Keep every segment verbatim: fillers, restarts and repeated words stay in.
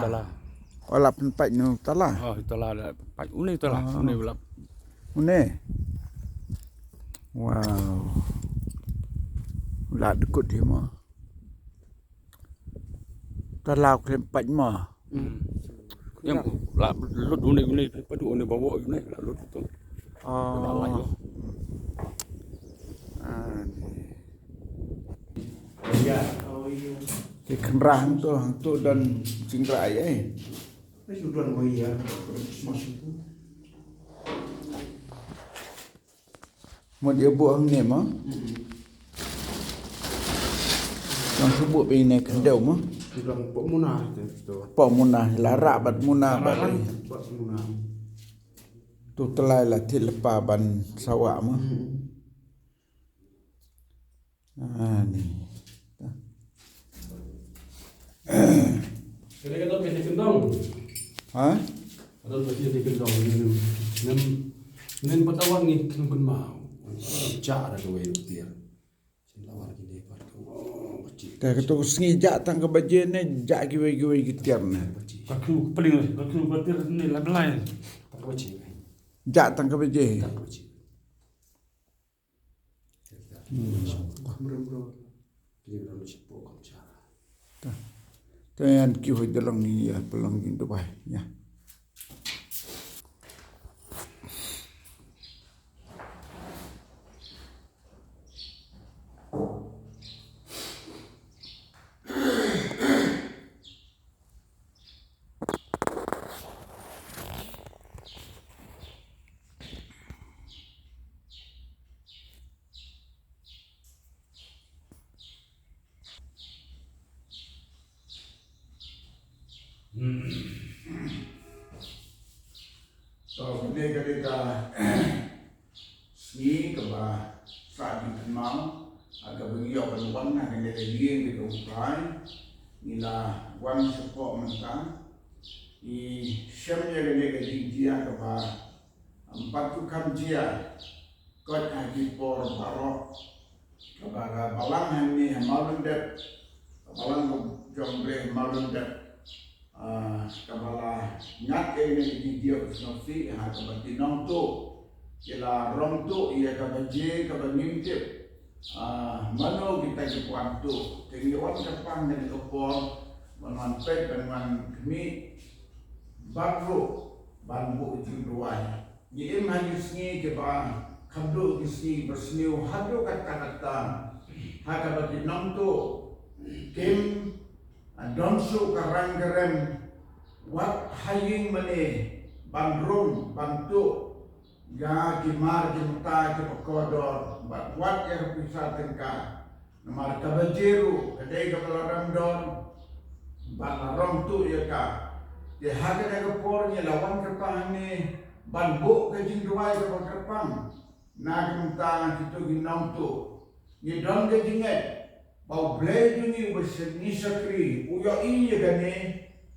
Tala. Oh, la pynpait noh tala. Oh, tala la pynpait. Une tala, oh, une la. Une. Wow. La dkut hi mo. Tala khlem pait mo. Hmm. Yang la lut une, une, padu une bawa une, la lut tu. Oh. La lai lo. Ah, ni. Ki khynra hangto, hangto don jingrwai ai. Mut ïa buh hangne mo. Tang shu buh pynne khyndew mo. Tang pok muna tu. Pok muna, la rah bad muna bad. Rah bad muna. Tu tla la thied lypa ban sawa mo. Hmm. Ah, ni. Kane ka don ka jingkyndong. Ha? Ka don ka jingkyndong. Nym, nym, nym pat wan ngi khlem kynmaw. Jah da kawei ka tiar. Shen la wan kine pat ka, oh, ka chi. Te ka tu ka sngi jah tang ka baje ne jah kiwei kiwei ki tiar ne. Ka kru ka pling, ka kru ka tiar ne la blai. Ka chi. Jah tang ka baje. Ka chi. Te ïa ki hoi da long ïa pynlong jingduwai ïa. So, kane ka dei ka sngi kaba sah jingkynmaw, ha kaba ngi ïoh ban wan ha kane ka ïing ka jong U Trai, ngi la wan shapoh mynta, ngi shem ïa kane ka jingjia kaba ym pat ju kham jia, koit ha ki por baroh. Kaba ka balang hangne ha Mawlyndep, ka balang ka jong U Blei ha Mawlyndep, ah, kaba la ngat ïa kane ka jingjia u sngewsih, ha kaba ki nongtuh ki la rong tuh ïa ka baje kaba ngim tip, ah, mano kita ki wan tuh. Te ngi wan kyrpang kane ka por ban wan peit, ban wan khmih bad ruh ban buh jingduwai. Ngi im ha ki sngi kiba khadduh, ki sngi ba sniew haduh katta katta, ha kaba ki nongtuh kim, ah, don shuh ka rang ka rem wat ha ïing mane ban rung ban tuh ïa ki mar ki mynta kiba kordor bad wat ïa ka pisa tyngka. Namar ka baje ruh ka dei kaba la rem don bad la rong tuh ïa ka. Te ha kane ka por ngi la wan kyrpang hangne ban buh ka jingduwai kaba kyrpang na ka bynta kito ki nongtuh. Ngi don ka jingngeit ba U Blei jong ngi uba sha-, ngi shakri u ïohi ïa kane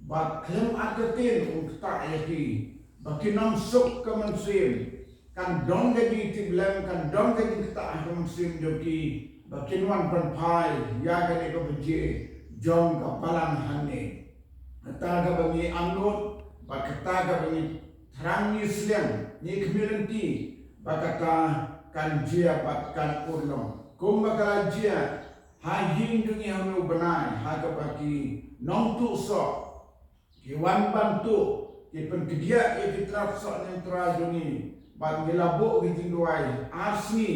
bad khlem artatien un ktah ïa ki, ba kin ym suk ka mynsiem. Kan don ka jingtiplem, kan don ka jingktah ha ka mynsiem jong ki ba kin wan pynphai ïa kane ka baje jong ka balang hangne. Kata kaba ngi angnud bad kata kaba ngi thrang, ngi sliang, ngi khmih lynti ba kata kan jia bad kan urlong kumba ka la jia ha ïing jong ngi ha une u bnai, ha kaba ki nongtuh soh ki wan ban tuh, ki pynkhih ïa ki trap soh niamtra jong ngi. Bad ngi la buh ki jingduwai ar sngi,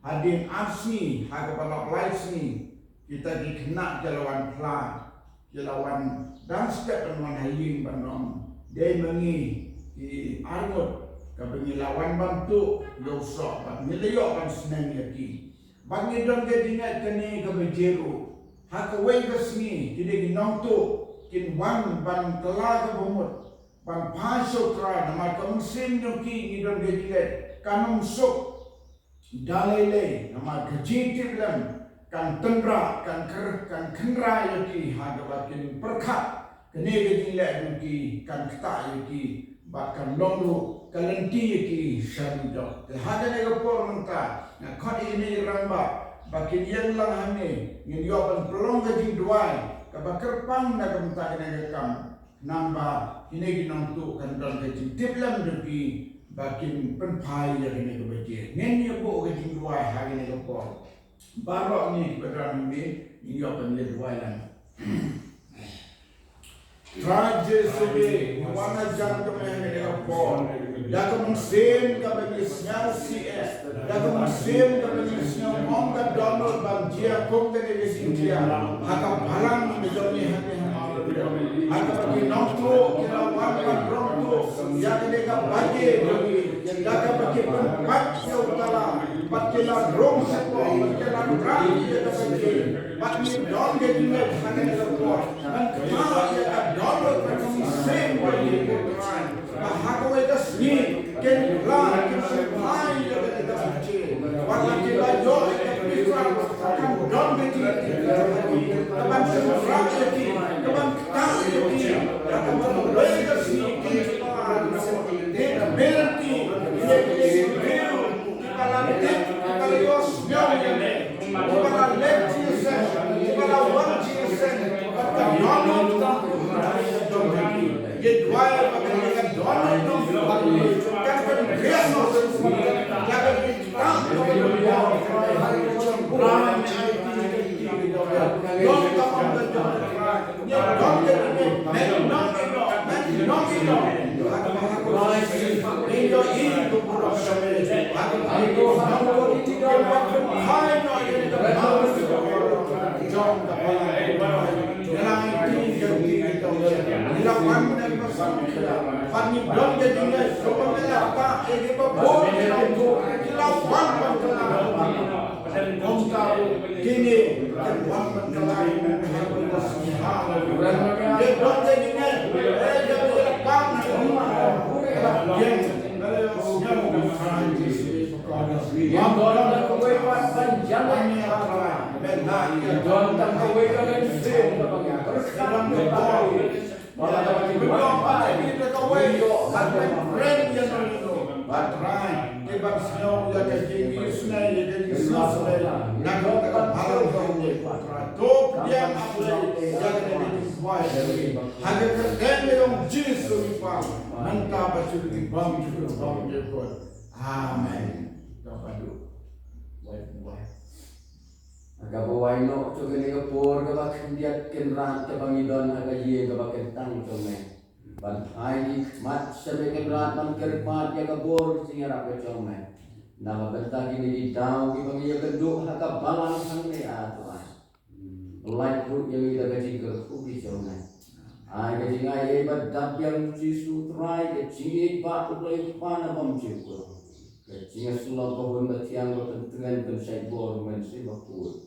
hadien ar sngi, ha kaba lap lai sngi kita ki khynnah ki la wan phla, ki la wan dang step ban wan ha ïing ban ong, dei ma ngi ki arngut kaba ngi la wan ban tuh ïa u soh bad ngi la ïoh ban sneng ïa ki. Bad ngi don ka jingngeit kane ka baje ruh ha kawei ka sngi ki dei ki nongtuh kin wan ban kylla ka bamut ban phai sha U Trai, namar ka mynsiem jong ki ngi don ka jingngeit kan ym suk da lei lei, namar ka jingtiplem kan tynrah, kan khyr-, kan khynra ïa ki ha kaba kin pyrkhat kane ka jingleh jong ki, kan ktah ïa ki bad kan long ruh ka lynti ïa ki sha dujok. Te ha kane ka por mynta nga khot ïa kine ki rangbah ba kin ïeng lang hangne, ngin ïoh ban pynlong ka jingduwai kaba kyrpang na ka bynta kane ka kam. Nangba kine ki nongtuh kan don ka jingtiplem da phi ba kin pynphai ïa kane ka baje. Ngin ïa buh ka jingduwai ha kane ka por. Baroh ngi kiba don hangne ngin ïoh ban ïa duwai lang. Trai Jisu, ngi wan hajan jong me ha kane ka por da ka mynsiem kaba ngi sngewsih eh, da ka mynsiem kaba ngi sngew ong ka dohnud ban jia kum kane ka jingïaid ha ka balang ka jong ngi hangne ha Mawlai. Ha kaba ki nongtuh ki la wan ban rung tuh ïa kane ka baje jong ngi, da kaba ki pynpait ïa u tala bad ki la rung shapoh bad ki la rah ïa ka baje. Bad ngi don ka jingngeit ha kane ka por ban kynmaw ïa ka dohnud bad ka mynsiem jong ngi, ko Trai, ba ha kawei ka sngi kin pynphai ïa kane ka baje. Wat la ki la ïoh ïa ka pisa, kan don ka jingïaid ka ban shynrang ïa ki, ka ban ktah ïa ki, ka ban kawei ka sngi kin pynphai ïa ki. Ki la tip, ki la ïohsngew ïa me. Kiba la leh jingïaseng, kiba la wan jingïaseng, bad ka dohnud ka jong ngi. Ngi duwai ba kane ka dohnud jong ngi kan pynbiang noh sha ka jingthoh ka jong ngi. Ngi duwai ba kane ka dohnud jong ngi kan pynbiang noh sha ka jingthoh ka jong ngi. Kine, kan wan ban kylla ïa me ha kawei ka sngi. Haleluya. Ngi don ka jingngeit, eh, ïa ka jingpang ha u. Ïa ka jingpang ha u. Ngi don da kawei pat ban jia ïa me ha kawei. Ngi don da kawei ka mynsiem kaba ngi pyrkhat ïa ka. Ba la ka ba ki ba la ka ba ki ba kawei ban pynrem ïa ngi, ïa ngi. Ba Trai, ki ban sngew ïa ka jingisynei, ïa ka jingsngew synei na ka bynta ka balang jong ngi, Trai. To pdiang, A Blei, ïa kane ka jingduwai jong ngi ha ka kyrteng ka jong U Jisu ngi pan. Mynta bad shuh ki bym shuh ki bym shuh. Amen. Ka ba dei. Wai, wai. Kaba wai noh, to kane ka por kaba khyndiat Kynrad kaba ngi don ha ka ïing kaba kyntang jong me. Ban phai ki khmat sha me Kynrad ban kyrpad ïa ka bor ka jingïarap ka jong me. Na ka bynta kine ki daw kiba ngi ïakynduh ha ka balang hangne, A Trai. Lait ruh ïa ngi da ka jingkyrkhu ka jong me. Ai ka jingai ei ba dap biang, Jisu Trai, ka jingïeit ba U Blei Kpa na bymjukut. Ka jingïasyllok ba hun ba thiang ba pyntngen pynshait bor Mynsiem Bakhuid.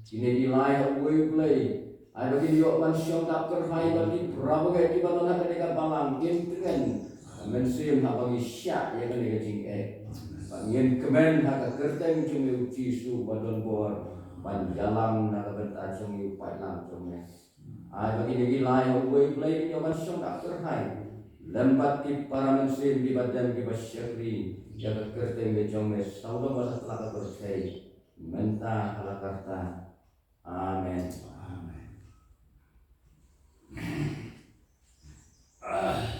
Kine ki lai ha uwei U Blei. Ai ba kin ïoh ban shong dap kyrhai bad ki para bangeit kiba don ha kane ka balang, kin tngen Mynsiem haba ngi shah ïa kane ka jingeh. Bad ngin kmen ha ka kyrteng jong me U Jisu ba don bor ban ïalam na ka bynta jong ngi u paidlang jong me. Ai ba kine ki lai ha uwei U Blei kin ïoh ban shong dap kyrhai lem bad ki para mynsiem kiba dem kiba shakri ïa ka kyrteng ka jong me sawdong ba satlak ka pyrthei, mynta ha la karta. Amen. Amen.